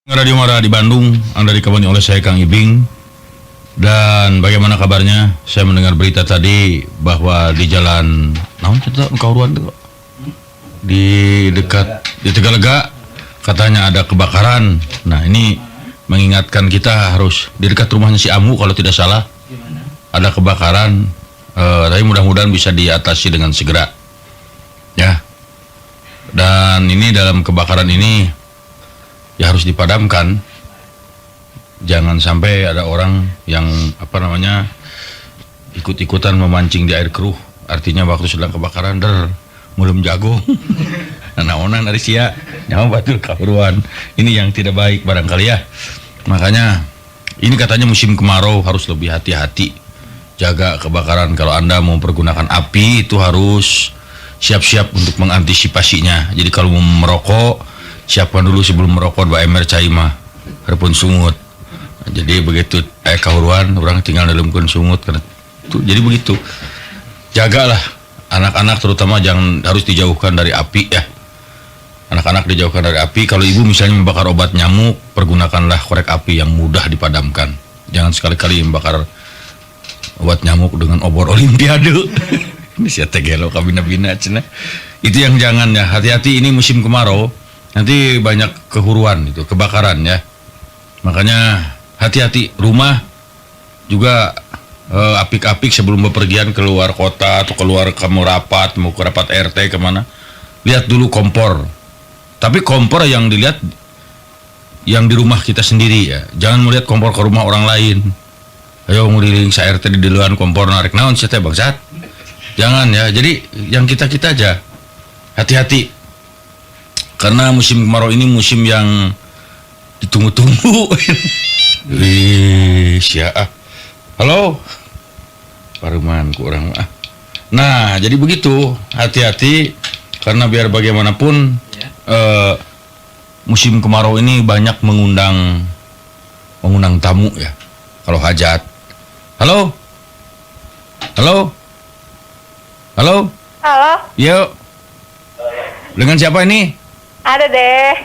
Radio Mara di Bandung, Anda dikabari oleh saya Kang Ibing. Dan bagaimana kabarnya? Saya mendengar berita tadi bahwa di jalan naon cerita kauruan tuh di dekat di Tegalega katanya ada kebakaran. Nah, ini mengingatkan kita harus di dekat rumahnya si Amu kalau tidak salah ada kebakaran. Tapi mudah-mudahan bisa diatasi dengan segera. Ya. Dan ini dalam kebakaran ini ya harus dipadamkan. Jangan sampai ada orang yang apa namanya ikut-ikutan memancing di air keruh. Artinya waktu sedang kebakaran der mulum jago. Naonan ari sia nyawa batur kahuruan. Ini yang tidak baik barangkali ya. Makanya ini katanya musim kemarau harus lebih hati-hati. Jaga kebakaran. Kalau Anda mau mempergunakan api itu harus siap-siap untuk mengantisipasinya. Jadi kalau mau merokok, siapkan dulu sebelum merokok 2 ember cai mah hareupeun sungut. Jadi begitu kahuruan orang tinggal neuleumkeun sungut karena itu. Jadi begitu. Jagalah anak-anak terutama, jangan, harus dijauhkan dari api ya. Anak-anak dijauhkan dari api. Kalau ibu misalnya membakar obat nyamuk, pergunakanlah korek api yang mudah dipadamkan. Jangan sekali-kali membakar obat nyamuk dengan obor olimpiade. Ini sia teh gelo kabina-bina cenah. Itu yang jangan ya. Hati-hati, ini musim kemarau. Nanti banyak kehuruan itu, kebakaran ya. Makanya hati-hati, rumah juga apik-apik sebelum bepergian keluar kota atau keluar kamu rapat, mau ke rapat RT kemana. Lihat dulu kompor. Tapi kompor yang dilihat yang di rumah kita sendiri ya. Jangan melihat kompor ke rumah orang lain. Ayo nguriling sa RT di duluan kompor narik naon sia teh bangsat. Jangan ya. Jadi yang kita-kita aja. Hati-hati. Karena musim kemarau ini musim yang ditunggu-tunggu. Wih, sia ah. Halo. Paruman ku urang ah. Nah, jadi begitu. Hati-hati karena biar bagaimanapun musim kemarau ini banyak mengundang mengundang tamu ya. Kalau hajat. Halo? Halo? Halo? Halo, Yuk. Dengan siapa ini? Ada deh.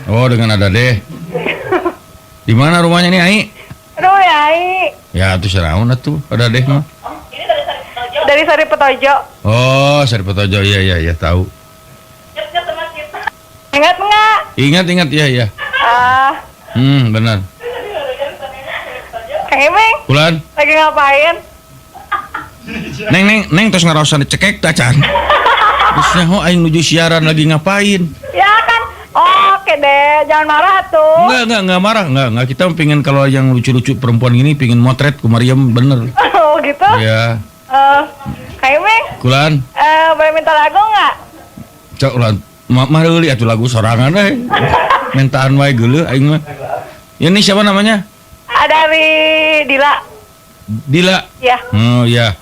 Oh, dengan ada deh. Di mana rumahnya nih, Ai? Aduh, ya, Ai. Ya, tuh seraun atuh, ada deh mah. Dari Sari Petojo. Oh, Sari Petojo. Iya, tahu. Ingat nggak? Ingat, ingat, iya. Ah, Benar. Kang Iming, Bulan. Lagi ngapain? Neng, neng, neng terus ngaraosan dicekek tacan. Terus nyaho aing nuju siaran lagi ngapain? Ya kan, oke deh, jangan marah tuh. Enggak marah, enggak. Kita pingin kalau yang lucu-lucu perempuan gini pingin motret ku Mariam bener. Oh gitu? Iya. Kang Iming, Kulan, boleh minta lagu nggak? Cok ulan. Ma meuli atuh lagu sorangan we. Mintaan wae geuleuh aing mah. Ini siapa namanya? Ah, dari Dila. Dila. Ya. Oh iya.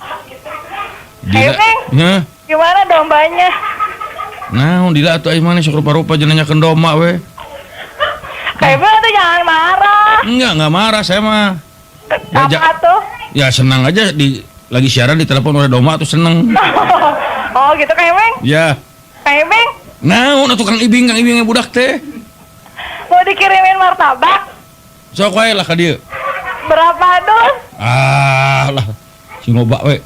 Dila. Iming. Hah? Gimana dombanya? Nah, Dila atuh aing mana sok rupa-rupa jeung nanyakeun domba we. Kang Iming tuh jangan marah. Enggak marah saya mah. Ya, Apa tuh? Ya senang aja di lagi siaran ditelepon oleh domba tuh seneng. Oh gitu, Kang Iming? Ya. Kang Iming, Nah, atuh Kang Ibing yang budak teh. Mau dikirimin martabak? Sok wae lah ka dieu. Berapa dus? Ah lah. Sing loba we.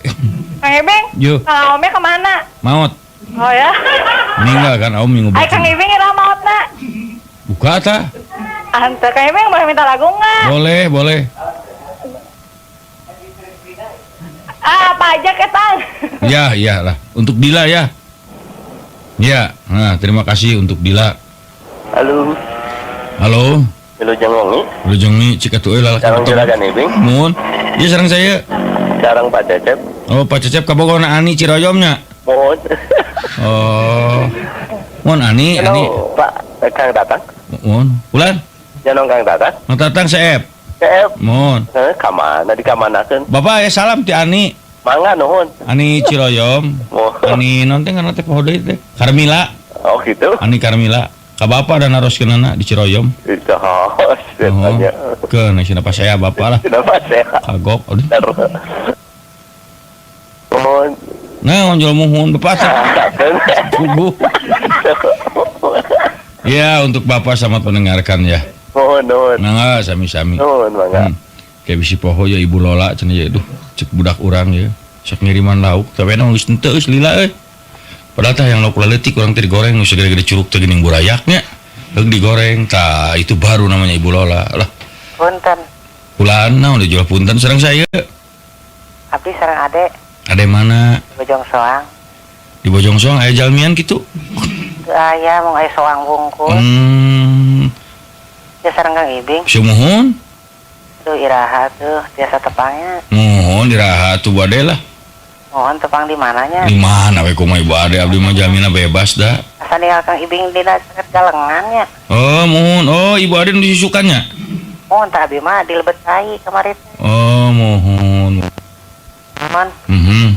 Kang Ibing? Yo. Kang Omnya kemana? Maot. Oh ya? Meninggal kan Om minggu. Ay, Kang Ibing ira maotna. Buka ta? Ante, Kang Ibing boleh minta lagu nggak? Boleh, boleh. Ah, apa aja ketang? Ya, ya lah. Untuk Dila ya. Ya, nah terima kasih untuk Dila. Halo, Halo, Wilujeng wengi, Wilujeng nih cik atuh euy lalaki sareng betul. Juragan Ibing, Mun. Iya sareng saya. Sareng Pak Cecep, Oh, Pak Cecep kabogona Ani Ciroyomnya. Mohon. Oh. Mun Ani, Ani. Halo, Pak Kang Tatang, Mun. Bulan. Nyanong Kang Tatang, Kang Tatang seep. Cecep, Mun. Kamana di kamanakeun? Bapak ya salam ti Ani. Mangga nuhun. Ani Ciroyom. Mohon. Ani non teh ngaranna teh poho deui teh. Karmila. Oh gitu. Ani Karmila. Ka bapak dan naroskeunana di Ciroyom. Itu hos, tanya. Ke nah siapa saya bapak lah. Kenapa saya? Kagok. Aduh. Mohon. Nah, onjol muhun bapak teh. Subuh. Ya, untuk bapak selamat mendengarkan ya. Mohon nuhun. Mangga sami-sami. Nuhun mangga. Kayak bisi poho ya Ibu Lola cenah ya duh cek budak urang ya. Sok ngiriman lauk tapi emang geus henteu geus lila euy. Padahal tah yang lauk leutik urang teh digoreng geus gede-gede curug teh geuning burayaknya. Heug digoreng tah itu baru namanya Ibu Lola lah. Punten. Ulan naon dijual punten sareng saya. Abdi sareng ade. Ade mana? Di Bojong Soang. Di Bojong Soang aya jalmian kitu? Teu aya mung aya soang bungkus. Ya sareng Kang Ibing. Sumuhun. Duh iraha tuh tiasa tepangnya. Muhun iraha tuh bade lah. Mohon tepang di mananya? Di mana we kumaha Ibu Ade abdi mah jamina bebas da. Asa ninggal Kang Ibing dina caket galengan nya. Oh, muhun. Oh, Ibu Ade nu disusukannya. Mohon tah abdi mah di lebet cai kamari teh. Oh, muhun. Mohon.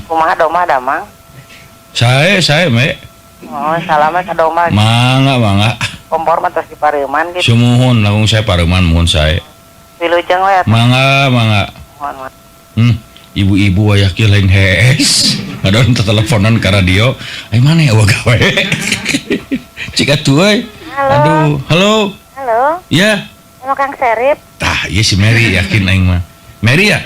Kumaha domba damang? Sae, sae me. Oh, salamet ka domba. Mangga, mangga. Kompor mah tos dipareuman gitu. Sumuhun langkung saya pareuman muhun sae. Wilujeng we atuh. Mangga, mangga. Mohon, mohon. Ibu-ibu wayah kieu lain hees. Ngadon teteleponan ka radio. Ai mana ya gawe? Cik atuh euy. Halo. Aduh, halo. Halo. Ya. Sama Kang Serip. Tah, ieu si Mary yakin aing mah. Mary ya?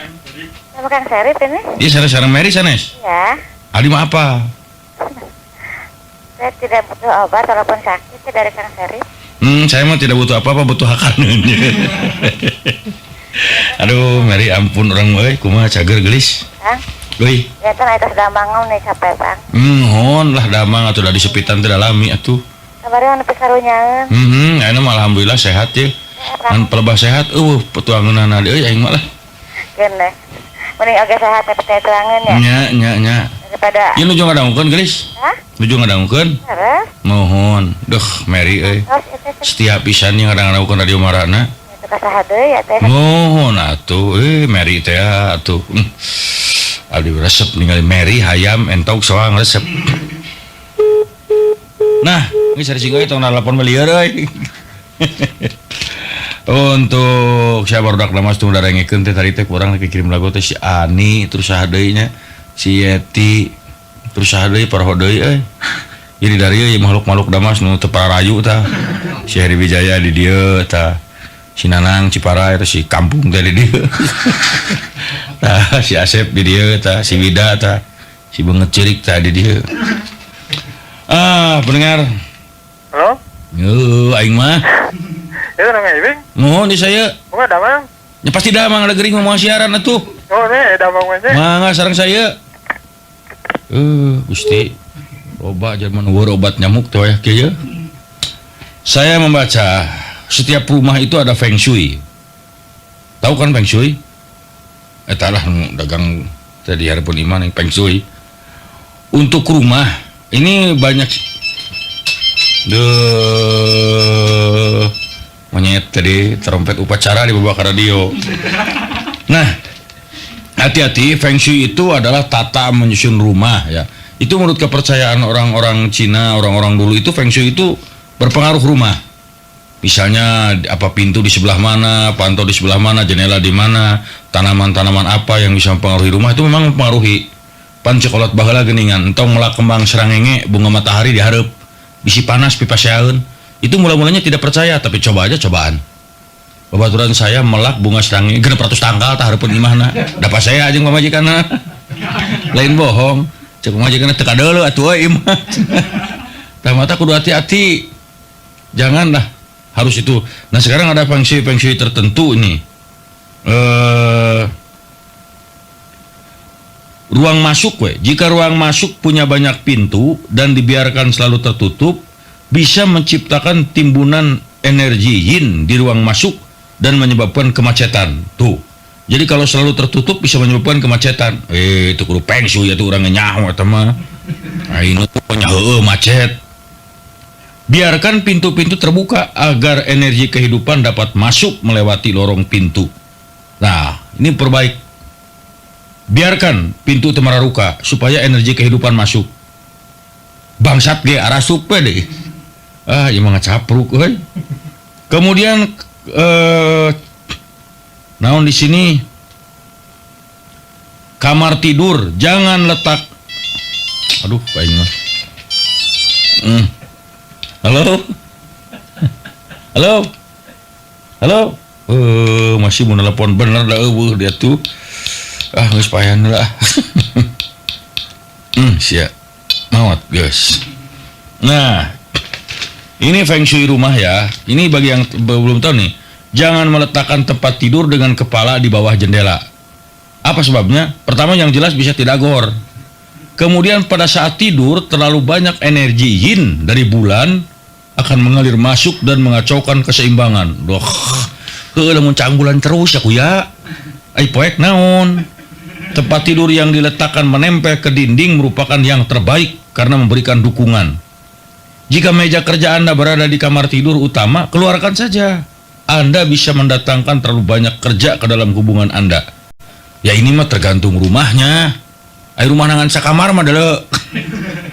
Sama Kang Serip ini? Iya, sareng-sareng Mary sanes. Iya. Adi mah apa? Saya tidak butuh obat walaupun sakit dari Kang Serip. Saya mah tidak butuh apa-apa, butuh hakaneun. Aduh, Mary ampun orang euy, kumaha cager geulis. Kang. Euy. Ya kan atas damang nih capek, Bang. Hon lah damang atuh da disepitan teh dalami atuh. Kabarnya nepi karunyaeun. Ayeuna mah alhamdulillah sehat ya. Ngan pelebah sehat eueuh petuangeunana deui aing mah lah. Geuneh. Mending agak sehat tapi teh tuangeun ya. Nya nya nya. Daripada ieu nuju ngadangukeun geulis. Hah? Nuju ngadangukeun? Terus? Mohon. Duh, Mary euy. Setiap pisan nya ngadangukeun radio Marana. Itu ka saha deui ya teh? Mohon atuh Mary teh atuh. Abdi resep ningali Mary hayam entog soang resep. Nah, geus ari sing euy tong nalapon melieur euy. Untuk saya barudak lamas tunggu darengekeun teh tadi teh kurang kirim lagu teh si Ani terus saha deui nya si Yeti terus saha deui parho deui euy. Jadi dari euy makhluk-makhluk damas nu teu pararayu tah. Si Heri Wijaya di dieu tah. Si Nanang Ciparai terus si kampung teh di dieu. Tah si Asep di dieu tah, si Wida tah, si Beungeut Cirik tah di dieu. Ah, pendengar. Halo? Heuh, aing mah. Itu namanya Ibing? Mohon di saya. Bukan damang. Ya pasti damang ada gering mau siaran atuh. Oh, nih damang mah. Mangga sareng saya. Gusti. Loba jelema nu obat nyamuk teh wayah kieu. Saya membaca setiap rumah itu ada feng shui. Tahu kan feng shui? Eta lah nu dagang teh di hareupeun imah ning feng shui. Untuk rumah ini banyak monyet tadi trompet upacara dibawa ke radio. Nah, hati-hati, feng shui itu adalah tata menyusun rumah ya. Itu menurut kepercayaan orang-orang Cina, orang-orang dulu itu feng shui itu berpengaruh rumah. Misalnya apa pintu di sebelah mana, pantau di sebelah mana, jendela di mana, tanaman-tanaman apa yang bisa mempengaruhi rumah itu memang mempengaruhi. Pan coklat baheula geuningan, entong melak kembang serangenge, bunga matahari dihareup, bisi panas pipaseaeun. Itu mula-mulanya tidak percaya, tapi coba aja cobaan. Babaturan saya melak bunga serangenge 600 tangkal tah hareupeun imahna. Da pasea jeung pamajikanna. Lain bohong. Cek pamajikanna teu kadeuleu atuh euy imah. Tah mata kudu hati-hati. Janganlah harus itu. Nah, sekarang ada feng shui tertentu ini. Ruang masuk we. Jika ruang masuk punya banyak pintu dan dibiarkan selalu tertutup, bisa menciptakan timbunan energi yin di ruang masuk dan menyebabkan kemacetan. Tuh. Jadi kalau selalu tertutup bisa menyebabkan kemacetan. Itu kudu feng shui atuh urang nyaho eta mah. Ayeuna tuh heueuh macet. Biarkan pintu-pintu terbuka agar energi kehidupan dapat masuk melewati lorong pintu. Nah, ini perbaik. Biarkan pintu temararuka supaya energi kehidupan masuk. Bangsat ge arasup we deui. Ah, ieu mah ngacapruk euy. Kemudian naon di sini? Kamar tidur jangan letak. Aduh, aing mah. Halo? Halo? Halo. Masih mau nelpon bener dah eueuh dia tuh. Ah geus payan lah. Sia. Maot guys. Nah, ini feng shui rumah ya. Ini bagi yang belum tahu nih. Jangan meletakkan tempat tidur dengan kepala di bawah jendela. Apa sebabnya? Pertama yang jelas bisa tidak gor. Kemudian pada saat tidur terlalu banyak energi yin dari bulan akan mengalir masuk dan mengacaukan keseimbangan. Doh, heuh lamun caang bulan terus ya kuya. Ai poek naon? Tempat tidur yang diletakkan menempel ke dinding merupakan yang terbaik karena memberikan dukungan. Jika meja kerja Anda berada di kamar tidur utama, keluarkan saja. Anda bisa mendatangkan terlalu banyak kerja ke dalam hubungan Anda. Ya ini mah tergantung rumahnya. Ai rumah nangan sakamar mah deuleu.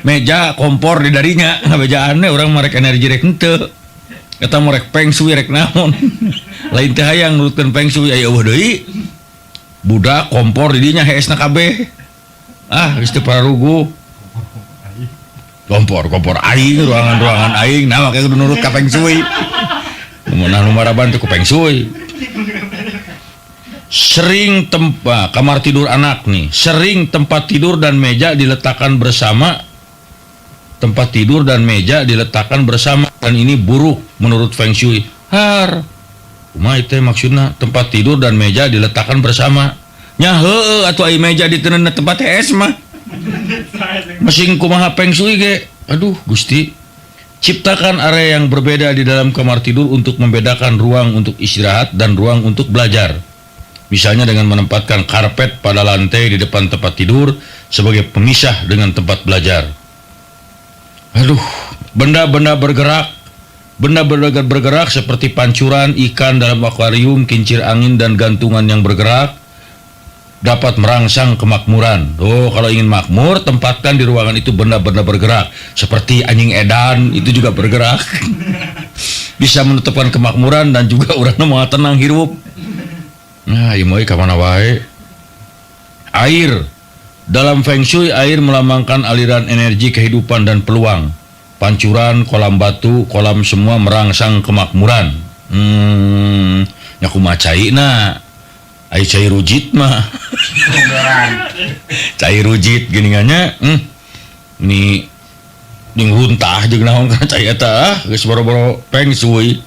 Meja, kompor di darinya, ngabejaanna urang mah rek energi rek henteu. Eta mah rek feng shui rek naon. Lain teh hayang nurutkeun feng shui aya eueuh deui. Budak kompor di dinya heesna kabeh. Ah, geus teu pararuguh. Kompor, kompor aing, ruangan-ruangan aing, nah make kudu nurut ka feng shui. Mun nu maraban teh ku feng shui. Sering tempat kamar tidur anak nih, sering tempat tidur dan meja diletakkan bersama. Tempat tidur dan meja diletakkan bersama dan ini buruk menurut feng shui. Har. Kumaha teh maksudna tempat tidur dan meja diletakkan bersama? Nya heueuh atuh ai meja diteundeun tempat hees mah. Masing kumaha feng shui ge? Aduh Gusti. Ciptakan area yang berbeda di dalam kamar tidur untuk membedakan ruang untuk istirahat dan ruang untuk belajar. Misalnya dengan menempatkan karpet pada lantai di depan tempat tidur sebagai pemisah dengan tempat belajar. Aduh, benda-benda bergerak. Benda-benda bergerak seperti pancuran, ikan dalam akuarium, kincir angin, dan gantungan yang bergerak dapat merangsang kemakmuran. Oh, kalau ingin makmur, tempatkan di ruangan itu benda-benda bergerak. Seperti anjing edan, itu juga bergerak. Bisa menetapkan kemakmuran dan juga urangna moal tenang hirup. Nah, ieu mah ka mana wae. Air. Dalam feng shui, air melambangkan aliran energi kehidupan dan peluang. Pancuran, kolam batu, kolam semua merangsang kemakmuran. Nya kumaha caina? Ai cai rujit mah. Cai rujit geuningannya, ni ning runtah jeung naon kana cai eta, geus boro-boro feng shui.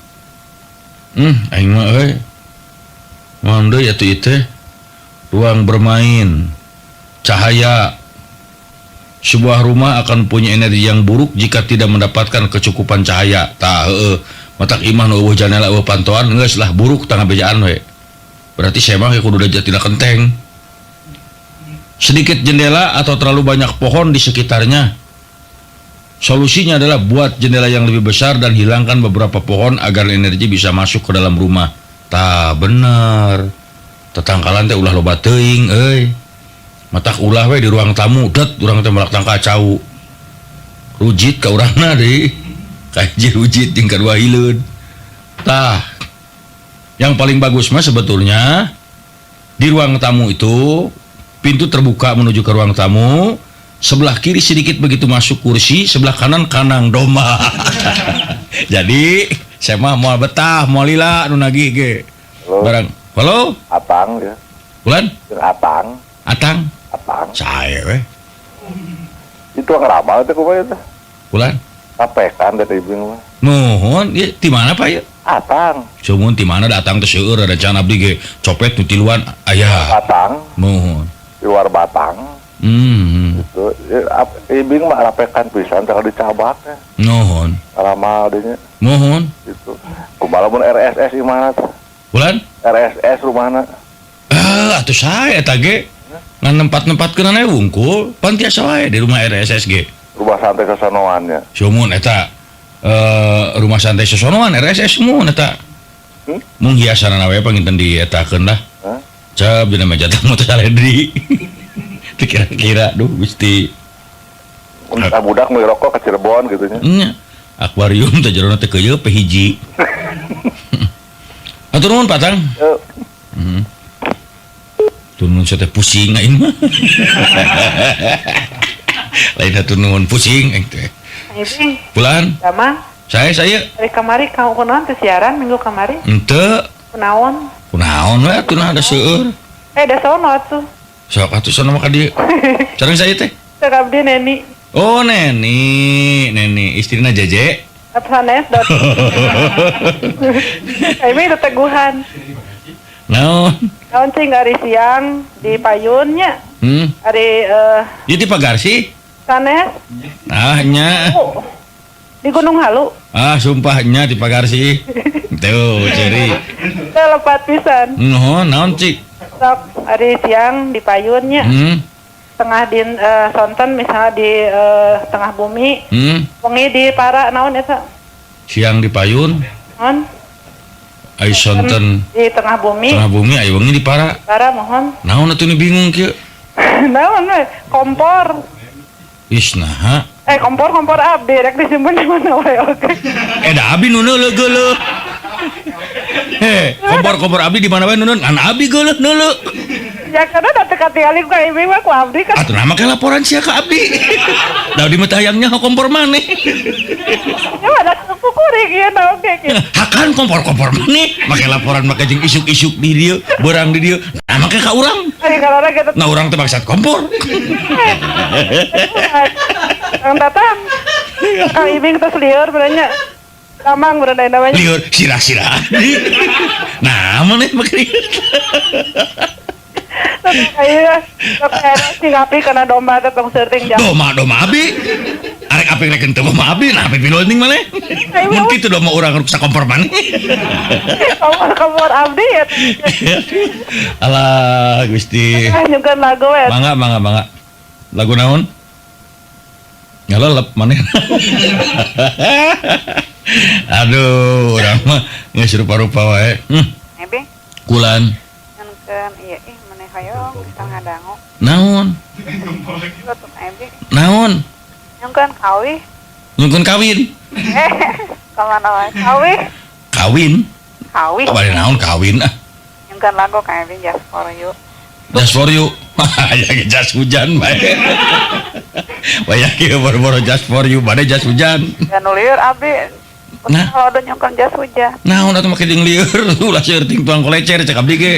Aing mah euy. Naon deui atuh ieu teh? Ruang bermain, cahaya. Sebuah rumah akan punya energi yang buruk jika tidak mendapatkan kecukupan cahaya. Tah heueuh, matak imah nu eueuh janela eueuh pantoan geus lah buruk tangga bejaan we. Berarti saya mah kudu tina kenteng. Sedikit jendela atau terlalu banyak pohon di sekitarnya. Solusinya adalah buat jendela yang lebih besar dan hilangkan beberapa pohon agar energi bisa masuk ke dalam rumah. Tah bener. Tetangkalan teh ulah loba teuing euy. Matak ulah we di ruang tamu, det urang teh melak tangka cau. Rujit ka urangna deui. Kahiji rujit jeung kadua hileud. Tah. Yang paling bagus mah sebetulnya di ruang tamu itu pintu terbuka menuju ke ruang tamu, sebelah kiri sedikit begitu masuk kursi, sebelah kanan kanang domba. Jadi saya mah moal betah, moal lila nu nagih ge. Barang. Halo? Atang ya. Bulan? Atang. Atang. Atang. Saya we. Itu ngeramal teh kumaha teh? Bulan? Kapekan teh ibu mah. Nuhun, ieu di mana Pak ieu? Atang. Sumuhun di mana datang teh seueur ada can abdi ge copet nu tiluan aya. Batang. Nuhun. Di luar Batang. Gitu. Ibing mah rapekan pisan kalau dicabak ya. Nuhun. Ramal dinya. Nuhun. Gitu. Kumaha lamun RSS imahna teh? Bulan? RSS rumahna. Ah, atuh sae eta ge. Ngan nempat-nempatkeun aya wungkul, pan tiasa wae di rumah RSS ge. Rumah santai sosonoan nya. Sumuhun eta. Rumah santai sosonoan RSS mun eta. Mung hiasanana we panginten dietakeun lah. Cap dina meja tamu teh saledri. Teu kira-kira duh Gusti. Entah budak meuli rokok ke Cirebon gitu nya. Nya. Akuarium teh jerona teh keuyeup hiji. Atur nuhun Pak Tang. Atur nuhun teh pusing aing mah. Lain atur nuhun pusing aing teh. Bulan? Damang. Saya. Ari kamari ka kunaon teh siaran minggu kamari? Henteu. Kunaon? Kunaon we atuh nah da seueur. Da sono atuh. Sok atuh sono mah ka dieu. Sareng saya teh? Cek abdi Neni. Oh, Neni, Neni istrina Jeje. Sanes dot. Ini teteguhan. Naon? Naon cing ari siang di payun nya. Ari Ieu di Pagarsi? Sanes. Ah nya. Oh, di Gunung Halu. Ah sumpah nya di Pagarsi. Tuh, ceri. Teu lepat pisan. Nuhun, naon cik? Sok ari siang di payun nya. Tengah di sonten misalnya di tengah bumi. Wengi di para naon eta? Siang di payun. Naon? Ai sonten di tengah bumi. Tengah bumi ai wengi di para. Para mohon. Naon atuh ni bingung kieu? Naon we? Kompor. Ih naha. Kompor abdi rek disimpen di mana wae oke. Da abdi nu neuleuh geuleuh. Kompor-kompor abdi di mana wae nu ngan abdi geuleuh neuleuh. Ya karena da teu katingali ku ieu mah ku abdi kan. Atuh nah make laporan sia ka abdi. Da abdi mah hayangnya kompor maneh. Ya ada kukuring ieu naon ge kieu. Hakan kompor-kompor maneh make laporan make jeung isuk-isuk di dieu, beurang di dieu. Nah make ka urang. Ari kalora kitu. Nah urang teh maksad kompor. Kang datang. Kang Ibing tos lieur beranya. Kamang beranda namanya. Lieur sirah-sirah. Nah maneh make lieur. Ayo, sing api kana domba teh tong seurting jam. Doma abi. Arek api rek henteu mah abi, nah api piloning maneh. Mun kitu domba urang ruksa kompor maneh. Kompor abdi ya. Alah Gusti. Nyungkeun lagu we. Mangga mangga. Lagu naon? Ngalelep maneh. Aduh, urang mah geus rupa-rupa wae. Ebe. Kulan. Nyungkeun ieu ih maneh hoyong bisa ngadangu. Naon? Naon? Nyungkeun kawih. Nyungkeun kawin. Kamana wae? Kawih. Kawin. Kawih. Bade naon kawin ah. Nyungkeun lagu ka Ebing Just for You. Just for you. Aya ge jas hujan bae. Waya kieu boro-boro just for you bade jas hujan. Da nu lieur abdi. Nah, kalau ada nyungkeun jas hujan. Naon atuh make jeung lieur ulah seueur ting tuang kolecer cek abdi ge.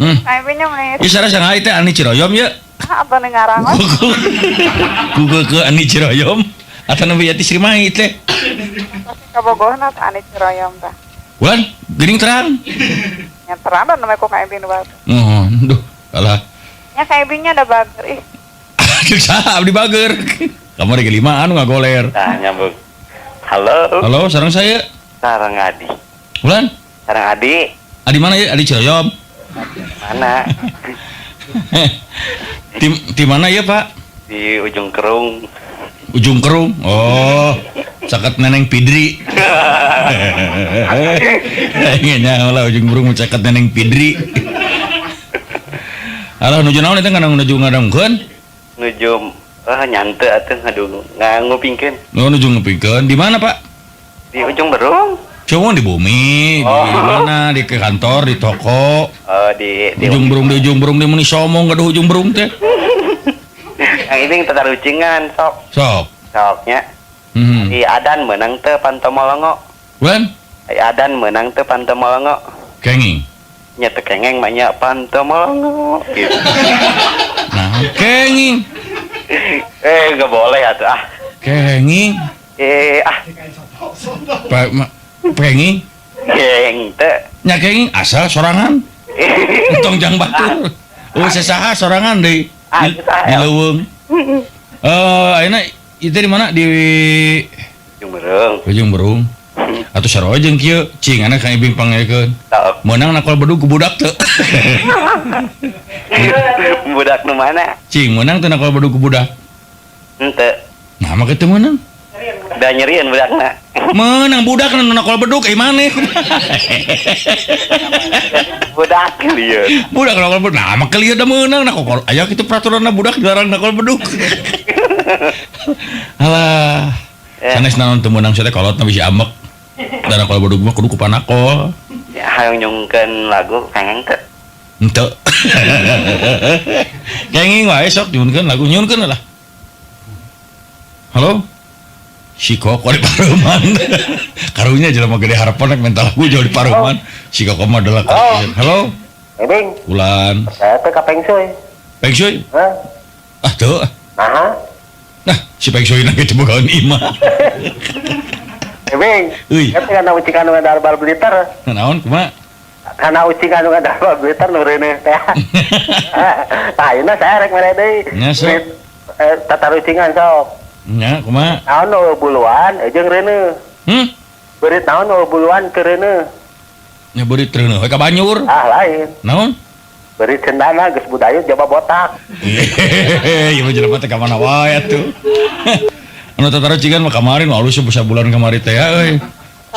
Ebingnya meni. Ieu sareng sangai teh Ani Ciroyom ye. Apa nih ngarang? Google ke Ani Ciroyom atau nabi Yati Srimahi teh. Pasti kabogohna teh Ani Ciroyom teh. Wan, geuning terang. Nya terang da namanya ku Kang Ebing nu bager. Oh, duh, alah. Nya Kang Ebingnya da bager ih. Jeung saha abdi bager? Kamari ge limaan ngagoler. Tah nyambung. Halo. Halo, sareng saya. Sareng Adi. Ulan? Sareng Adi. Adi mana ya? Adi Ciroyom. Mana? Di mana ya, Pak? Di Ujung Kerung. Ujung Kerung. Oh, caket Neneng Pidri. Nya lah Ujung Berung caket Neneng Pidri. Alah nuju naon eta nuju ngadangkeun? Nuju nyante atuh ngadu ngupingkeun. Oh, nuju ngupingkeun. Di mana, Pak? Di Ujung Berung. Cuma di bumi, di mana, di kantor, di toko. Di Ujung Berung, di Ujung Berung, di meni somong gaduh Ujung Berung teh. Yang ini tatarucingan sok. Sok. Soknya. Di Adan menang teu Pantomolongo. Wan? Di Adan menang teu Pantomolongo. Kenging. Nya teu kengeng mah nya Pantomolongo gitu. Nah, kenging. Enggak boleh atuh ah. Kenging. Ah. Pak kenging. Kenging teh. Nya kenging asal sorangan. Entong jang batur. Oh, sasaha sorangan deui. Di leuweung. Ayeuna ieu teh di mana? Di Ujung Berung. Ujung Berung. Atuh sarua jeung kieu, cing ana Kang Ibing pangaekeun. Meunang nakol bedug ku budak teu. Budak nu mana? Cing meunang teu nakol bedug ku budak. Henteu. Nah, make teu meunang. Da nyerieun budakna. Meunang budak nu nakol bedug euy maneh. Budak lieur. Budak nakol bedug. Nah, make lieur da meunang nakol. Aya kitu peraturanna budak dilarang nakol bedug. Alah. Sanes naon teu meunang sia teh kolotna bisi ambek. Da nakol bedug mah kudu ku panakol. Ya hayang nyungkeun lagu kengeng teu. Henteu. Kenging wae sok nyunkeun lagu nyunkeun lah. Halo? Si Koko di Paruman. Karunya jelema gede harapan rek minta lagu jauh di Paruman. Si Koko mah adalah. Halo. Ibing. Ulan. Saya teh ka Peng Shui. Peng Shui? Hah? Ah teu. Naha? Nah, si Peng Shui na kitu bogaeun imah. Ibing. Euy. Eta kana ucing anu ngadahar bal Blitar. Naon kumaha? Kana ucing anu ngadahar bal Blitar nu reuneuh teh. Tah ayeuna saya rek mere deui. Nya sok. Tatarucingan sok. Nya kumaha? Naon nu buluan jeung reuneuh. Beurit naon nu buluan ke reuneuh. Nya beurit reuneuh we ka banjur. Ah lain. Naon? Beurit cendana geus budayut jaba botak. Ieu mah jelema teh ka mana wae atuh. Anu tatarucingan mah kamarin alus sabulan kamari teh euy.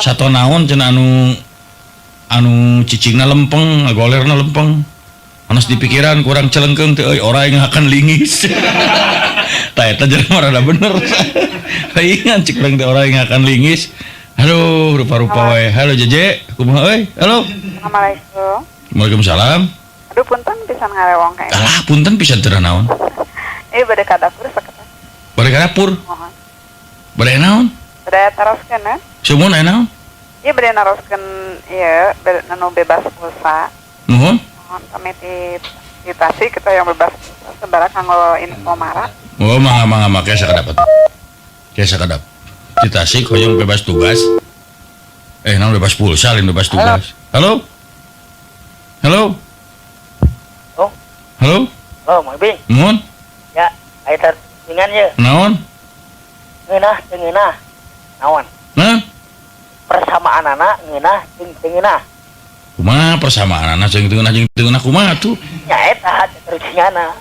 Sato naon cenah anu cicingna lempeng, ngagolerna lempeng. Anas di pikiran kurang celengkeung teh euy orai ngahakan lingis. Tah eta jelema rada bener. Paingan cik urang teh orai ngahakan lingis. Aduh, rupa-rupa wae. Halo Jeje, kumaha euy? Halo. Assalamualaikum. Waalaikumsalam. Aduh punten pisan ngarewong kae. Alah, punten pisan teu naon. Bade ka dapur saketan. Bade ka dapur? Mohon. Bade naon? Bade taroskeun eh? Sumuhun aya naon? Ieu bade naroskeun ieu bade anu bebas pulsa. Nuhun. Mohon pamit di Tasik kita yang bebas pulsa sabaraha kanggo info mara. Oh, mangga mangga sakadap. Ke sakadap. Di Tasik hoyong bebas tugas. Naon bebas pulsa lain bebas tugas. Halo. Halo. Halo. Halo. Halo, Mang Ibing. Nuhun. Ya, aya tarucingan ye. Naon? Ngeunah teu ngeunah. Naon? Nah, persamaanana ngeunah jeung teu ngeunah. Kumaha persamaanana jeung teu ngeunah jeung teu ngeunah kumaha tuh? Nya eta tarucinganna.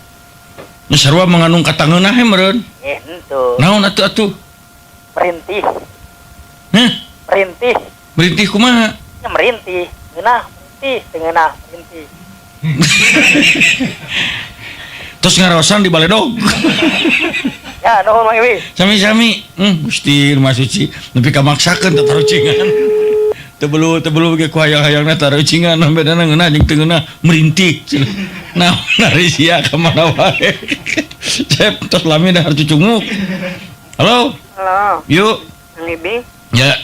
Nya sarua mengandung kata ngeunah he meureun. Henteu. Naon atuh atuh? Merintih. Hah? Merintih. Merintih kumaha? Nya merintih. Ngeunah merintih, teu ngeunah merintih. Terus ngarosan di baledog. Ya, nuhun Mang Iwi. Sami-sami. Gusti Rumah Suci nepi ka maksakeun tatarucingan. Teu belu ge ku hayang-hayangna tarucingan bedana ngeunah jeung teu ngeunah merintih. Nah, ari sia ka mana wae. Cep tos lami dahar cucunguk. Halo. Halo. Yuk. Mang Ibing. Ya.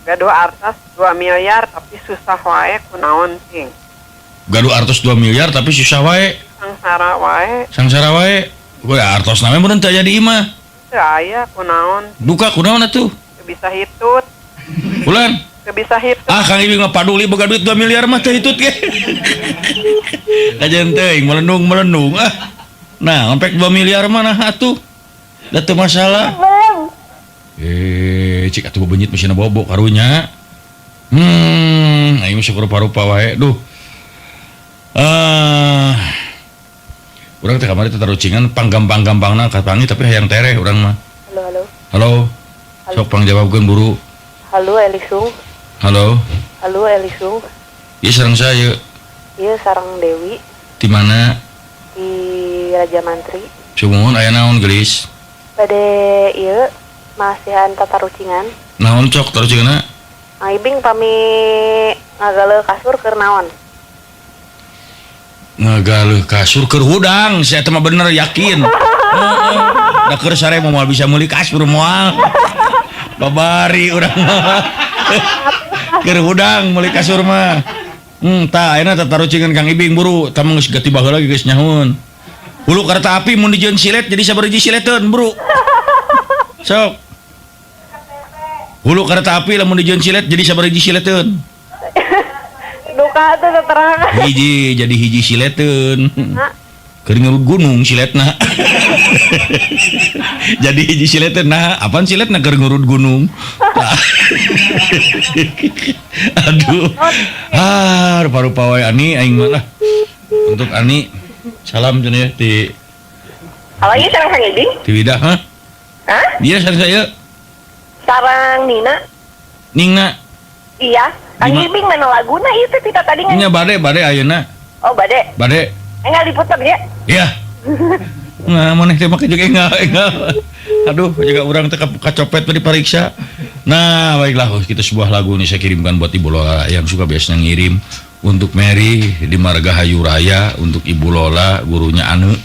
Gaduh artos 2 miliar tapi susah wae kunaon ting. Gaduh artos 2 miliar tapi susah wae. Sangsara wae. Sangsara wae. Gue artos namanya meureun teu aya di imah. Teu aya kunaon. Duka kunaon atuh? Teu bisa hitut. Bulan. Teu bisa hitut. Ah Kang Ibing mah paduli boga duit 2 miliar mah teu hitut ge. Kajeun teuing melendung-melendung ah. Nah, ompek 2 miliar mah nah atuh. Da teu masalah. Cik atuh bebenyit mesinna bobo karunya. Aing mah syukur rupa-rupa wae. Duh. Urang teh kamari tatarucingan panggampang-gampangna kapangi tapi hayang tereh urang mah. Halo, halo. Halo. Sok pangjawabkeun buru. Halo Elisung. Halo. Halo Elisung. Ieu sareng saya. Ieu sareng Dewi. Di mana? Di Raja Mantri. Sumuhun aya naon geulis? Bade ieu masihan tatarucingan. Naon cok tarucinganna? Mang Ibing pami ngagaleuh kasur keur naon? Ngagaleuh kasur keur hudang, saya teh mah bener yakin. Da keur sare moal bisa meuli kasur moal. Babari urang mah. Keur hudang meuli kasur mah. Tah ayeuna tatarucingan Kang Ibing buru, tah mah geus gati baheula geus nyahoun. Hulu kereta api mun dijieun silet jadi sabariji sileteun, buru. Sok. Hulu kereta api lamun dijieun silet jadi sabariji sileteun. Duka tuh keterangan. Hiji jadi hiji sileteun. Keur ngerud gunung siletna. Jadi hiji sileteun nah, apaan siletna keur ngurud gunung. Aduh. Ah, rupa-rupa wae Ani aing mah lah. Untuk Ani salam cenah ya di Halo, ieu sareng Kang Ibing? Di Wida, hah? Hah? Iya sareng saya. Sareng Nina. Ningna. Iya. Kang Ibing mana laguna ieu teh kita tadi nya bade ayeuna. Oh, bade. Bade. Enggak diputer ya? Iya. Nah, maneh teh make juga enggak. Aduh, juga urang teh kacopet tadi pariksa. Nah, baiklah kita sebuah lagu nih saya kirimkan buat Ibu Lola yang suka biasanya ngirim untuk Mary di Margahayu Raya, untuk Ibu Lola gurunya Ane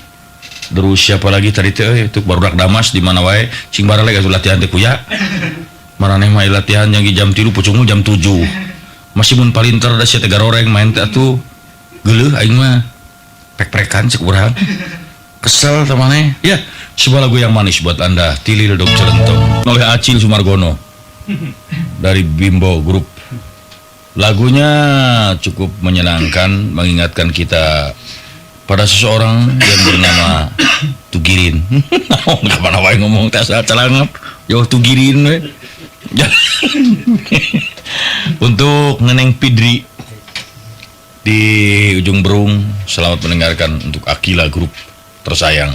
Terus siapa lagi tadi teh itu barudak Damas di mana wae cing baralek atuh latihan teh kuya. Maraneh mah latihan yang jam 3 pucungul jam 7. Masih mun palinter da sia teh garoreng main teh atuh. Geuleuh aing mah. Prek-prekan cek urang. Kesel teh maneh. Ya, sebuah lagu yang manis buat Anda, Tilil Dog Celentong oleh Acil Sumargono dari Bimbo Group. Lagunya cukup menyenangkan, mengingatkan kita pada seseorang yang bernama Tugirin. Kapan wae ngomong teh asal calangap, jauh Tugirin we. Untuk Neneng Pidri di Ujung Berung, selamat mendengarkan untuk Akila Group tersayang.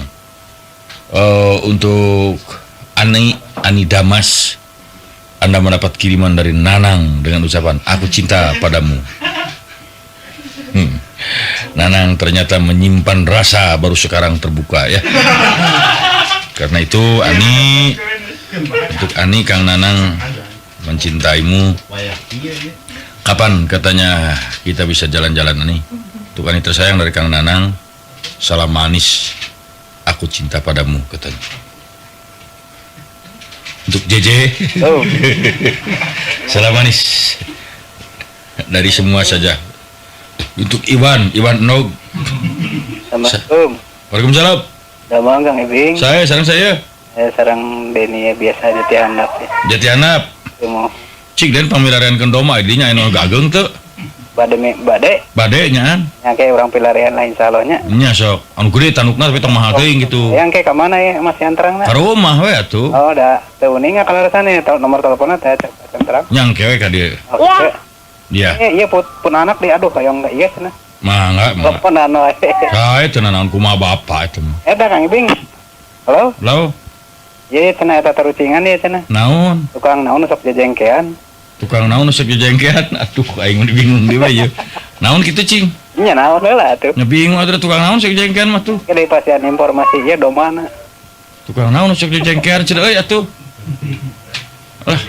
Untuk Ani Damas, Anda mendapat kiriman dari Nanang dengan ucapan aku cinta padamu. Nanang ternyata menyimpan rasa baru sekarang terbuka ya. Karena itu Ani, untuk Ani Kang Nanang mencintaimu. Kapan katanya kita bisa jalan-jalan Ani? Untuk Ani tersayang dari Kang Nanang, salam manis, aku cinta padamu katanya. Untuk JJ, oh. Salam manis dari semua saja. Untuk Iwan Nog. Assalamualaikum. Waalaikumsalam. Damang Kang Ibing. Saya sareng saya. Saya sareng Deni biasa Jati Handap. Jati Handap. Cik den pamilarian kendoma dinya anu gageng teu. Bade. Bade nyaan. Nya kayak urang pilarian lain salonya. Nya sok anu gede tanukna tapi tong mahal teuing gitu. Yang kayak ka mana ya Mas Yantrang na? Ka rumah we atuh. Oh, da teu uninga kaleresan nomor teleponnya teh terang. Nyang kewe ka dieu. Iya. Iya. Iya pun anak di aduh kayak enggak iya cenah. Mangga, mangga. Teleponan wae. Sae teu nanaon kumaha bapak eta mah. Eta Kang Ibing. Halo? Halo. Iya cenah eta tarucingan ieu cenah. Naon? Tukang naon sok jejengkean. Tukang naon sok jejengkean? Aduh aing mah bingung deui we ieu. Naon kitu cing? Nya naon heula atuh. Nya bingung atuh tukang naon sok jejengkean mah tuh. Ke pasian informasi ieu domana. Tukang naon sok jejengkean cenah euy atuh. Lah.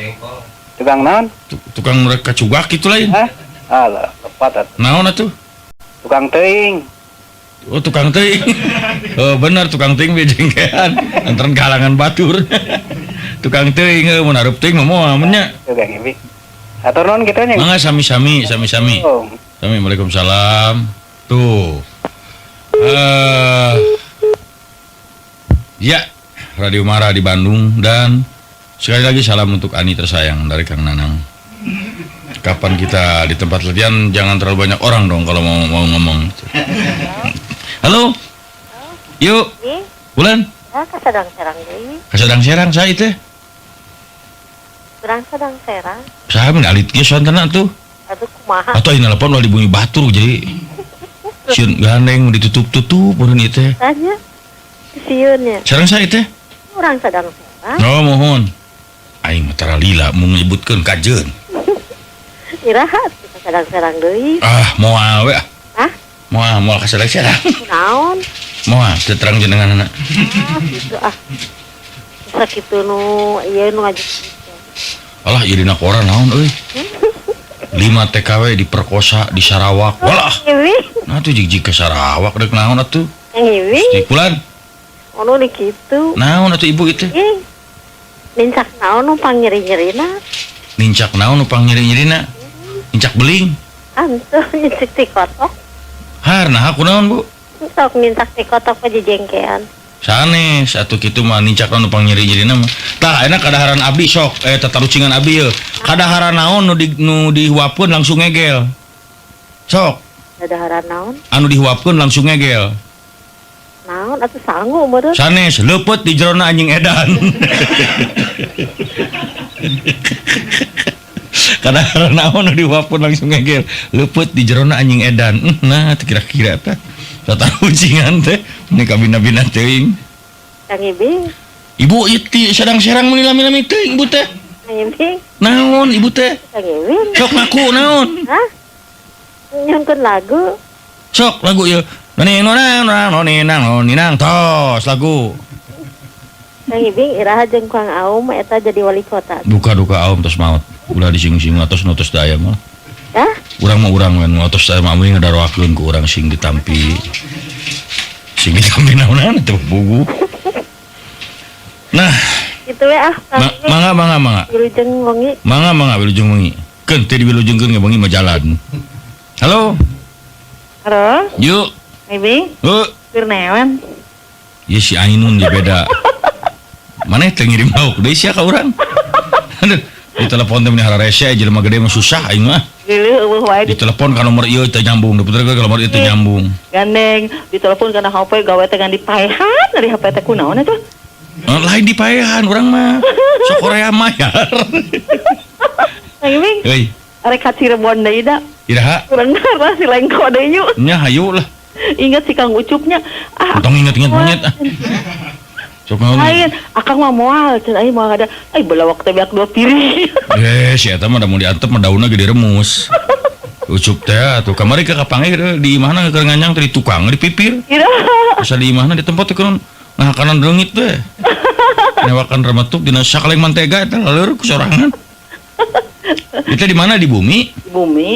Tukang naon? Tukang mereka cugak kitu lain. Hah? Alah, lepat atuh. Naon atuh? Tukang teuing. Oh, tukang teuing. Oh, bener tukang teuing jejengkean. Antaran kalangan batur. Tukang teuing mun hareup teuing mah moal mun nya. Tukang ibi. Atur nuhun kitu nya. Mangga sami-sami, sami-sami. Sami, waalaikumsalam. Tuh. Ya, Radio Mara di Bandung dan sekali lagi salam untuk Ani tersayang dari Kang Nanang. Kapan kita di tempat latihan jangan terlalu banyak orang dong kalau mau ngomong. Halo. Yuk. Bulan. Ya, kasadang serang deui. Kasadang serang saya teh. Urang sadang serang. Saha mun alit ge sontena tuh. Atuh kumaha? Atuh ayeuna telepon ulah dibunyi batur jadi sieun gandeng ditutup-tutup meureun ieu teh. Tanya. Sieun nya. Sareng saya teh. Urang sadang serang. Oh, mohon. Aing mah tara lila mun nyebutkeun kajeun. Iraha kasadang serang deui. Ah, moal we. Hah? Moal kasadang serang. Naon? Moal teu terang jenenganna. Ah, kitu ah. Sakitu nu ieu nu ngajak. Alah ieu dina koran naon euy. 5 TKW diperkosa di Sarawak. Walah. Nah tuh jig-jig ke Sarawak rek naon atuh? Stikulan. Ono di kitu. Naon atuh ibu itu? Nincak naon nu pangnyeri-nyerina? Nincak naon nu pangnyeri-nyerina? Nincak beling. Antuh nincak ti kotok. Har nah aku naon, Bu? Sok nincak ti kotok mah jejengkean. Sanes atuh kitu mah nincak naon nu pangnyeri-nyerina mah. Tah enak kadaharan abdi sok tatarucingan abdi yeuh. Kadaharan naon nu dihuapkeun langsung ngegel. Sok. Kadaharan naon? Anu dihuapkeun langsung ngegel. Naon atuh sangu meureun. Sanes leupeut di jerona anjing edan. Kadaharan naon nu dihuapkeun langsung ngegel. Leupeut di jerona anjing edan. Nah teu kira-kira teh. Tatarucingan teh ini kabina-bina teuing. Kang Ibing. Ibu ieu sadang-serang meuni lami-lami teuing ibu teh. Kang Ibing. Naon ibu teh? Kang Ibing. Sok ngaku naon? Hah? Nyungkeun lagu. Sok lagu ieu. Nani nonang nonang nonang nonang tos lagu. Kang Ibing iraha jeung Kang Aum eta jadi wali kota. Duka-duka Aum tos maot. Ulah dising-sing atos nu tos daya mah. Hah? Urang mah urang we nu atos daya mah amun ngadaroakeun ku urang sing ditampi. Sing ditampi naonan teu pugu. Nah, Itu we ah. Mangga mangga mangga. Wilujeng wengi. Mangga mangga wilujeng wengi. Keun teu diwilujengkeun ge wengi mah jalan. Halo. Halo. Yuk. Ibing. Heuh. Kurnawan. Ieu si Ainun di beda. Maneh teh ngirim lauk deui sia ka urang. Aduh, di telepon teh meni hararese jelema gede mah susah aing mah. Geuleuh eueuh wae di telepon ka nomor ieu teu nyambung, diputerkeun ka nomor ieu teu nyambung. Gandeng, di telepon kana HP gawe teh ngan dipaehan dari HP teh kunaon eta? Lain dipaehan urang mah. Sok Korea mah ya. Kang Ibing. Euy. Arek ka Cirebon deui da. Iraha? Urang mah si lengko deui yuk. Nya hayu lah. Ingat si Kang Ucupnya. Ah, tong inget-inget monyet ah. Sok naon? Lain, akang mah moal, cenah aing moal ada. Ai belawak teh beak dua piring. Si eta mah da mun diantep mah daunna ge diremus. Ucup teh atuh kamari ka kapanggih di imahna keur nganyang teh di tukang di pipir. Bisa di imahna di tempat teh keur ngahakanan reungit teh. Newakan remetuk dina sakaleng mantega eta laleur ku sorangan. Itu di mana di bumi? Di bumi.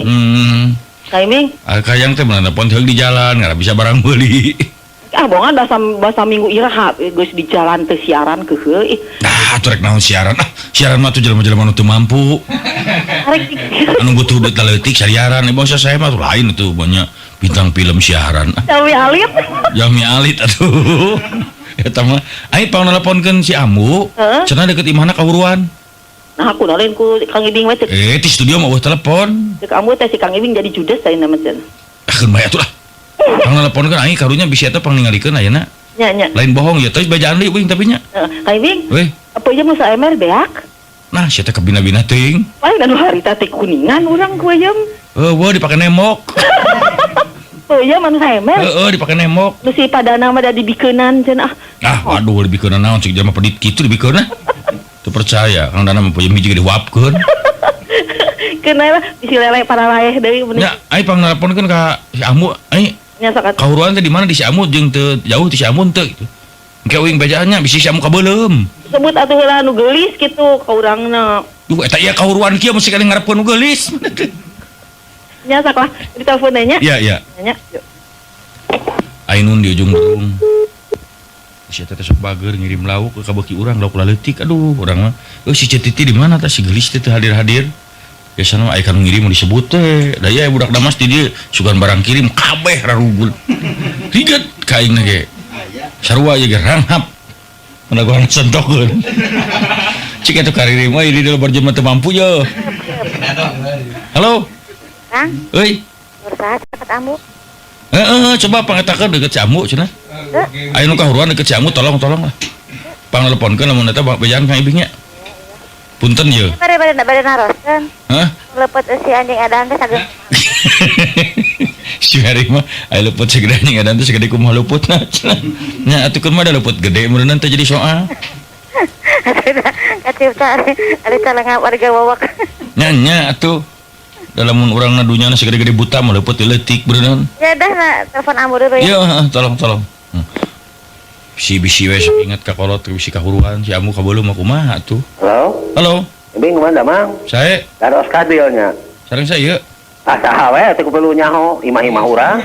Kaiming. Kayang teh meunang telepon di jalan nggak bisa barang beli. Ah bongan bahasa minggu iraha geus di jalan teu siaran keuheuh ih. Nah, atuh rek naon siaran? Ah, siaran mah tuh jelema-jelema nu teu mampu. Anu butuh duit leutik siaran, bangsa saya mah tuh lain tuh banyak bintang film siaran. Jami alit. Jami alit atuh. Eta mah aing pang nelponkeun si Ambu, cenah deket imahna kahuruan. Nah, aku nalin ku Kang Ibing we. Di studio mah eueuh telepon. Cek Ambu teh si Kang Ibing jadi judes teh nama cenah. Ah, keun bae atuh lah. Pang nelponkeun aing karunya bisi eta pang ningalikeun ayeuna. Nya nya. Lain bohong ya, teh bejaan deui uing tapi nya. Kang Ibing. Weh. Apa ieu mah saemer beak? Nah, sia teh kabina-bina teuing. Paling anu harita teh kuningan urang ku ayam. Heueuh dipake nemok. Oh iya manu saemer. Heeh dipake nemok. Nu si padana mah da dibikeunan cenah. Ah, waduh dibikeunan naon cik jelema pedit kitu dibikeunan. Teu percaya, Kang Dana mah peuyeum hiji ge dihuapkeun. Keun lah bisi lele paralaeh deui bener. Nya, ai pang nelponkeun ka si Ambu, ai. Nya sok atuh. Kahuruan teh di mana di si Ambu jeung teu jauh ti si Ambu teu gitu. Engke uing bejaan nya bisi si Ambu kabeuleum. Sebut atuh heula nu geulis kitu ka urangna. Duh eta ieu kahuruan kieu mesti kali ngarepkeun nu geulis. Nya sok lah ditelepon nya. Iya, iya. Nya. Ainun di ujung burung. Si eta teh sok bager ngirim lauk ka beuki urang lauk laleutik aduh urang mah si Cetiti di mana tah si geulis teh teu hadir-hadir. Biasana mah aya kanu ngirim disebut teh da ieu budak Damas di dieu sugan barang kirim kabeh rarugul. Riget ka aing ge. Sarua ieu ge ranghap. Mendagoan sentokeun. Cik atuh karirim euy di dieu jelema teu mampu ye. Halo. Kang. Euy. Ursa cepet Ambu. Heeh, coba pangetakeun deket si Ambu cenah. Ayo nu kahuruan deket si Ambu tolong-tolong lah. Pang nelponkeun lamun eta bejaan Kang Ibing nya. Punten ye. Bade naroskeun. Hah? Lepet si anjing edan teh sagede. Si Mary mah aya lepet segede anjing edan teh segede kumaha leputna cenah. Nya atuh keun mah da lepet gede meureunna teh jadi soal. Kacipta ari calengap warga wawak. Nya nya atuh. Dalam urangna dunyana segede-gede buta mah lepet leutik beureunan. Ya dah na telepon Ambu dulu ya. Iya, tolong tolong. Si bisi we sok inget ka kolot bisi kahuruan si Ambu kabeuleuh mah kumaha atuh. Halo. Halo. Ibing kumaha damang? Sae. Daros kadil nya. Sareng saya. Ah saha we teu perlu nyaho imah-imah urang.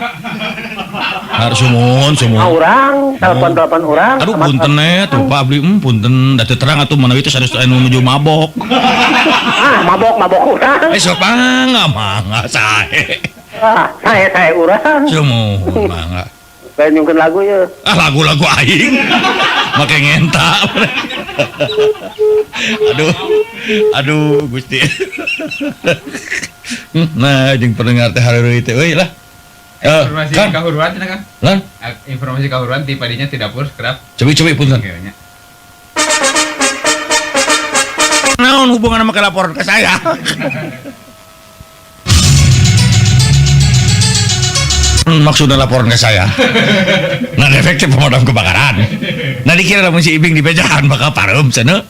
Harus sumuhun sumuhun. Urang, telepon-telepon urang. Aduh punten we tuh Pak abdi punten da teu terang atuh manawi teh sanes anu nuju mabok. Ah mabok-mabok urang. Sok mangga mangga sae. Ah sae-sae urang. Sumuhun mangga. Pengen nyungkeun lagu ye. Ah lagu-lagu aing. Make ngenta. Aduh. Aduh Gusti. Nah, jeung pendengar teh hareureuy teh euy lah. Informasi kahuruan cenah Kang. Lan? Informasi kahuruan ti padinya ti dapur kerap. Cobi-cobi punten. Naon hubungan sama laporan ke saya? Maksudnya laporan ke saya. Nah, efektif pemadam kebakaran. Nah, dikira lamun si Ibing di bejahan bakal pareum cenah.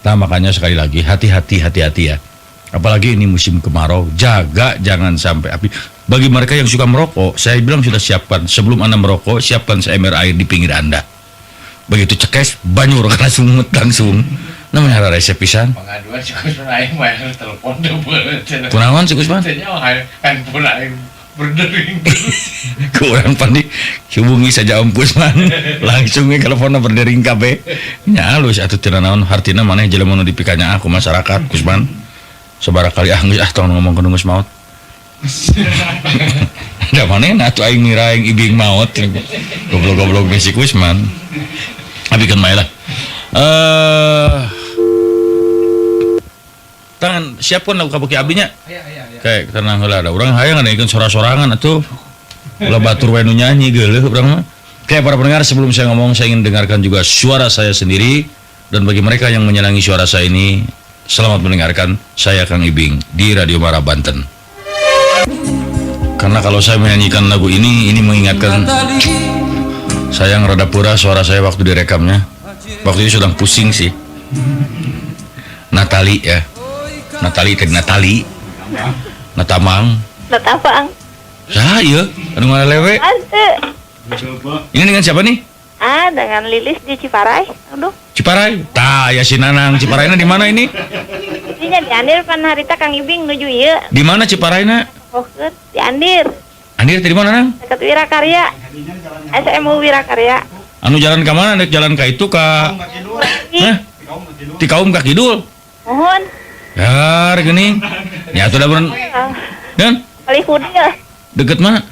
Nah, makanya sekali lagi hati-hati hati-hati ya. Apalagi ini musim kemarau, jaga jangan sampai api. Bagi mereka yang suka merokok, saya bilang sudah siapkan. Sebelum Anda merokok, siapkan seember air di pinggir Anda. Begitu cekes, banyur langsung langsung. Namanya resep pisan. Pengaduan si Kusman aing mah telepon teu beunceun. Kunaon si Kusman? Teu nyaho handphone aing Berdering. Kurang panik. Hubungi saja Om Kusman. Langsung we teleponna berdering kabeh. Nya alus atuh teu naon hartina maneh jelema nu dipikanya aku masyarakat Kusman. Sabaraha kali ah geus ah tong ngomongkeun geus maot. Da manehna atuh aing mira aing ibing maot. Goblok-goblok si Kusman. Abikeun bae lah. Tangan siapkeun lagu kabeuki abdinya. Kayak tenang heula da urang hayang ngadengekeun sora-sorangan atuh. Ulah batur we nu nyanyi geuleuh urang mah. Oke, para pendengar, sebelum saya ngomong saya ingin dengarkan juga suara saya sendiri, dan bagi mereka yang menyenangi suara saya ini, selamat mendengarkan. Saya Kang Ibing di Radio Mara Banten. Karena kalau saya menyanyikan lagu ini mengingatkan sayang rada pura suara saya waktu direkamnya. Waktu itu sedang pusing sih. Natali ya. Natali tadi Natali. Natamang. Natapang. Saya anu ngalewe. Ini dengan siapa nih? Ah, dengan Lilis di Ciparai. Aduh. Ciparai. Tah, ya si Nanang. Ciparaina di mana ini? Dinya di Andir pan harita Kang Ibing nuju ieu. Di mana Ciparaina? Pokeun di Andir. Andir di mana, Nang? Dekat Wirakarya. SMU Wirakarya. Anu jalan ka mana? Dek jalan ka itu ka Hah? Ti kaum ka kidul. Mohon. Ya, geuning. Ya atuh da beureun. Dan Kali hudil. Deket mana?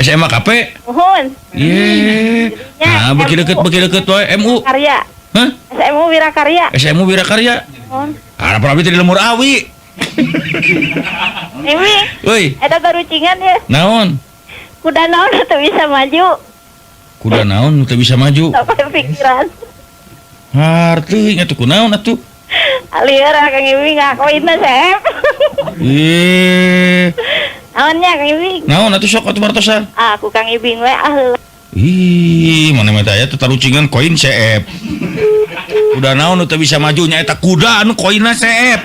SMA KP. Mohon. Ye. Nah, beuki deket wae MU. Karya. Hah? SMU Wirakarya. SMU Wirakarya. Mohon. Arab abdi teh di Lemur Awi. Ini. Euy. Eta tarucingan ya. Naon? Kuda naon teu bisa maju. Kuda naon teu bisa maju? Sampai pikiran. Harteuing atuh kunaon atuh? Lieur Kang Ibing ngakoinna sep. Ih. Naonnya Kang Ibing? Naon atuh sok atuh martosan? Ah, ku Kang Ibing we ah. Ih, mana mah aya teh tarucingan koin seep. Kuda naon nu teu bisa maju nya eta kuda anu koinna seep.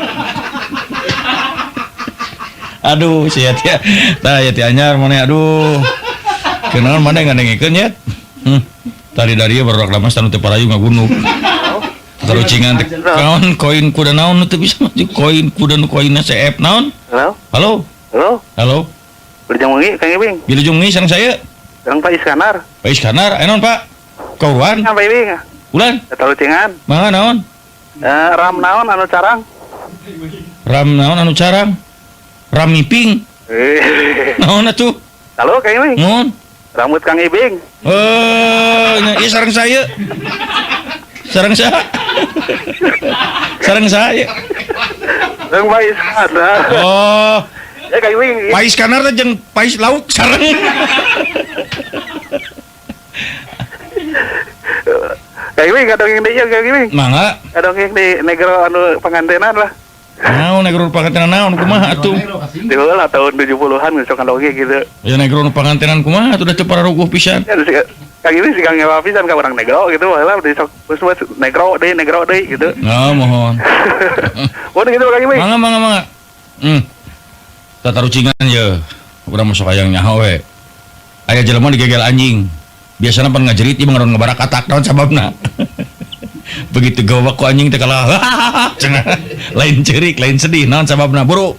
Aduh, sia teh. Tah ya teh anyar mana aduh. Kenaon mana ngadengikeun nya? Tadi dari ieu barudak lamas tanu teu parayu ngagunuk. Tarucingan teh naon koin kuda naon nu teu bisa maju koin kuda nu koinna seep naon? Halo. Halo. Halo. Halo. Wilujeng wengi Kang Ibing. Wilujeng wengi sareng saya. Sareng Pak Iskandar. Pak Iskandar, aya naon Pak? Kauruan? Pak Ibing. Ulan? Tarucingan. Mangga naon? Ram naon anu carang? Ram naon anu carang? Ram miping. Naon atuh? Halo Kang Ibing. Naon? Rambut Kang Ibing. Oh, ieu sareng saya. Sareng saya. Sareng saya. Sareng Pak Iskandar. Oh. Ya Kang Ibing. Pak Iskandar teh jeung pais lauk sareng. Kang Ibing kadongeng deui Kang Ibing. Mangga. Kadongeng di negro anu pangantenan lah. Naon negro pangantenan naon kumaha atuh? Di heula tahun 70-an geus sok kadongeng gitu. Ya negro nu pangantenan kumaha atuh da teu pararuguh pisan. Ya Kang Ibing sih Kang ngewa pisan ka urang negro gitu baheula di sok geus negro deui gitu. Nah, mohon. Mohon gitu Kang Ibing. Mangga mangga mangga. Tatarucingan ye. Urang masuk hayang nyaho we. Aya jelema digegel anjing. Biasana pan ngajerit ieu mah ngabarak katak naon sababna. Begitu gawak ku anjing teh kalah. Cenah. Lain cerik, lain sedih naon sababna buru.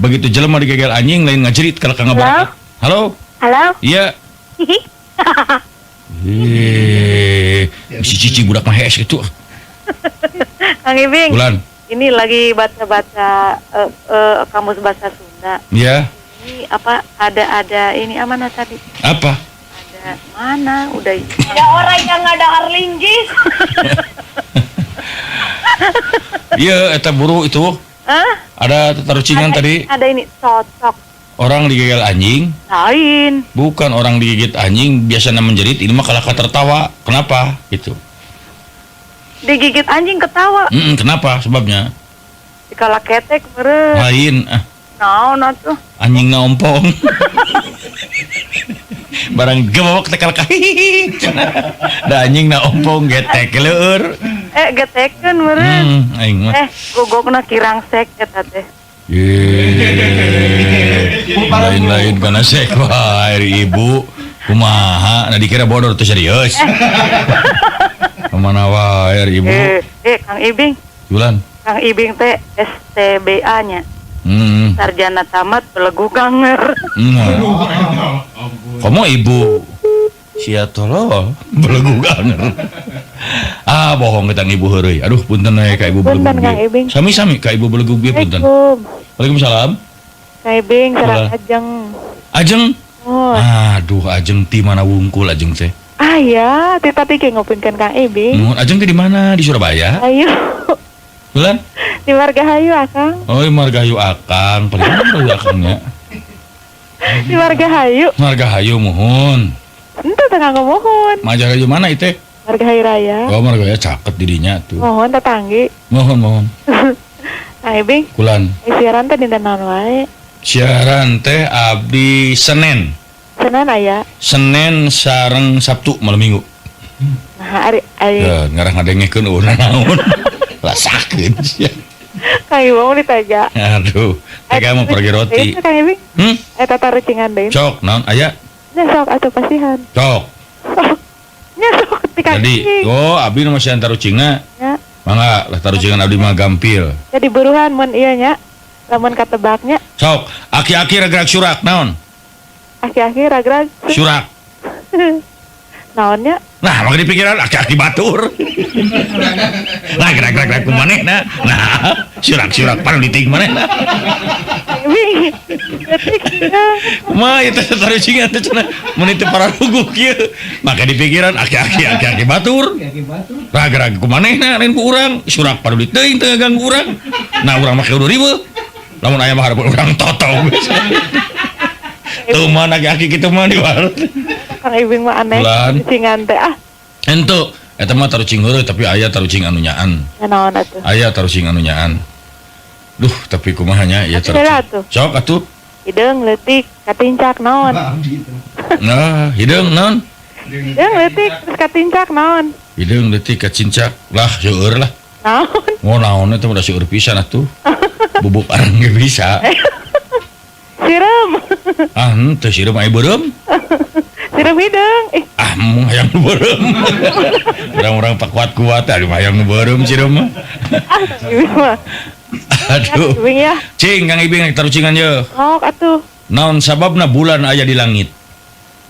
Begitu jelema digegel anjing lain ngajerit kalah ka ngabarak. Halo. Halo. Iya. Si cici budak mah hees kitu. Kang Ibing. Bulan. Ini lagi baca-baca kamus bahasa Sunda. Iya. Ini apa ada ini amanah tadi? Apa? Ada mana udah ada orang yang ada arlinggis. Iya, eta buru itu. Hah? Ada tarucingan tadi. Ada ini cocok. Orang digigit anjing. Lain. Bukan orang digigit anjing biasanya menjerit, ini mah kalah tertawa. Kenapa? Gitu. Digigit anjing ketawa. Kenapa sebabnya? Dikala ketek meureun. Lain ah. Naon atuh? Anjing ngaompong. Barang gebok teh kalah da anjing na ompong getek leueur. Getekeun meureun. Aing mah. Gogokna kirangsek eta teh. Lain-lain kana sek wae ibu. Kumaha? Nah dikira bodor teh serius. Kemana wae ibu? Kang Ibing. Bulan. Kang Ibing teh STBA nya. Sarjana tamat belegu ganger. Nah. Kamu ibu sia tolol belegu ganger. Ah bohong kita ibu heureuy. Aduh punten we ka ibu belegu. Sami-sami ka ibu belegu bieu punten. Waalaikumsalam. Kang Ibing sareng Ajeng. Ajeng? Oh. Aduh Ajeng ti mana wungkul Ajeng teh? Ah ya, ti tadi ge ngupingkeun Kang Ibing. Nuhun, Ajeng teh di mana? Di Surabaya? Ayo. Bulan? Di Margahayu Akang. Oh, di Margahayu Akang. Paling Margahayu Akangnya. Di Margahayu. Margahayu muhun. Henteu teh nganggo muhun. Margahayu mana itu? Margahayu Raya. Oh, Margahayu caket dirinya tuh. Muhun tetanggi. Muhun, muhun. Kang Ibing. Kulan. Siaran teh dinten naon wae? Siaran teh abdi Senin. Senin aya. Senin sareng Sabtu malam Minggu. Nah, ari ari. Ya, ngarah ngadengekeun urang naon. Rasakeun sia. Kang Ibing mau ditega. Aduh, tega mau pergi roti. Kang Ibing. Eta tarucingan deui. Cok, naon aya? Nya sok atuh pasihan. Cok. Sok. Nya sok ti Kang Jadi, oh abdi nu masih tarucingna. Nya. Mangga lah tarucingan abdi mah gampil. Jadi buruhan mun ieu nya. Lamun katebaknya. Sok, aki-aki ragrag surak naon? Aki-aki ragrag surak. Naonnya? Nah, maka dipikiran aki-aki batur. Nah, gerak-gerak ku manehna. Nah, surak-surak panuliting manehna. Kumaha ieu teh tarucingan teh cenah mun teu pararuguh kieu. Maka dipikiran aki-aki aki-aki batur. Ragrag ku manehna lain ku urang, surak panulit teuing teu ngaganggu urang. Nah, urang mah kudu riweuh. Lamun aya mah hareupeun urang totong. Tuh mana aki-aki kitu mah di warung. Kang Ibing mah aneh. Tarucingan teh ah. Henteu, eta mah tarucing heureuy tapi aya tarucing anu nyaan. Naon atuh? Aya tarucing anu nyaan. Duh, tapi kumaha nya ieu tarucing. Sok atuh. Hideung leutik katincak naon? Nah, hideung naon? Hideung leutik terus katincak naon? Hideung leutik katincak lah seueur lah. Naon? Oh, naon eta mah da seueur pisan atuh. Bubuk arang ge bisa. Sireum. Ah, henteu sireum aya beureum. Sireum hideung. Ah, mung hayang nu beureum. Urang-urang pakuat-kuat atuh hayang nu beureum sireum mah. Ah, Ibing mah. Aduh. Ibing ya. Cing Kang Ibing tarucingan ye. Sok atuh. Naon sababna bulan aya di langit?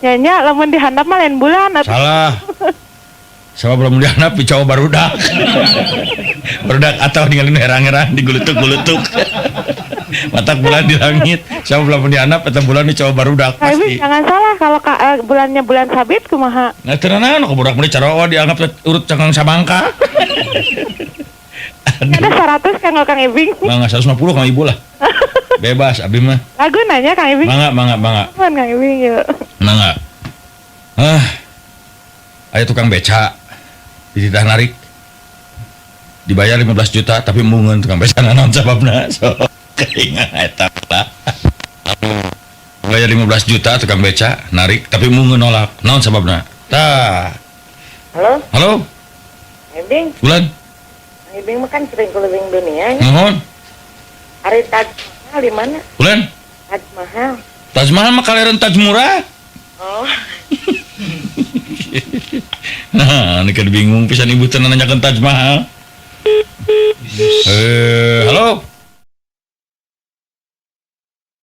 Nya nya lamun dihandap mah lain bulan atuh. Salah. Sabab lamun dihandap dicoba barudak. Barudak atau ninggalin herang-herang digulutuk-gulutuk. Matak bulan di langit, sabab lamun dihandap eta bulan dicoba barudak pasti. Jangan salah kalau bulannya bulan sabit kumaha. Nah teu naon ku budak mah carawa dianggap urut cangkang sabangka. Ada 100 kanggo Kang Ibing. Mangga 150 Kang Ibu lah. Bebas abdi mah. Lagu nanya Kang Ibing. Mangga mangga mangga. Kang Ibing yeuh. Mangga. Ah. Aya tukang beca dititah narik. Dibayar 15 juta tapi embungeun tukang beca naon sababna. So, keingat eta lah. Bayar 15 juta tukang beca narik tapi embungeun nolak. Naon sababna? Tah. Halo. Halo. Ibing. Bulan. Ibing mah kan sering keliling dunia. Nuhun. Ari Taj Mahal di mana? Bulan. Taj Mahal. Taj Mahal mah kalereun Taj murah. Oh. Nah, ini kan bingung pisan ibu teh nanyakeun Taj Mahal. Halo.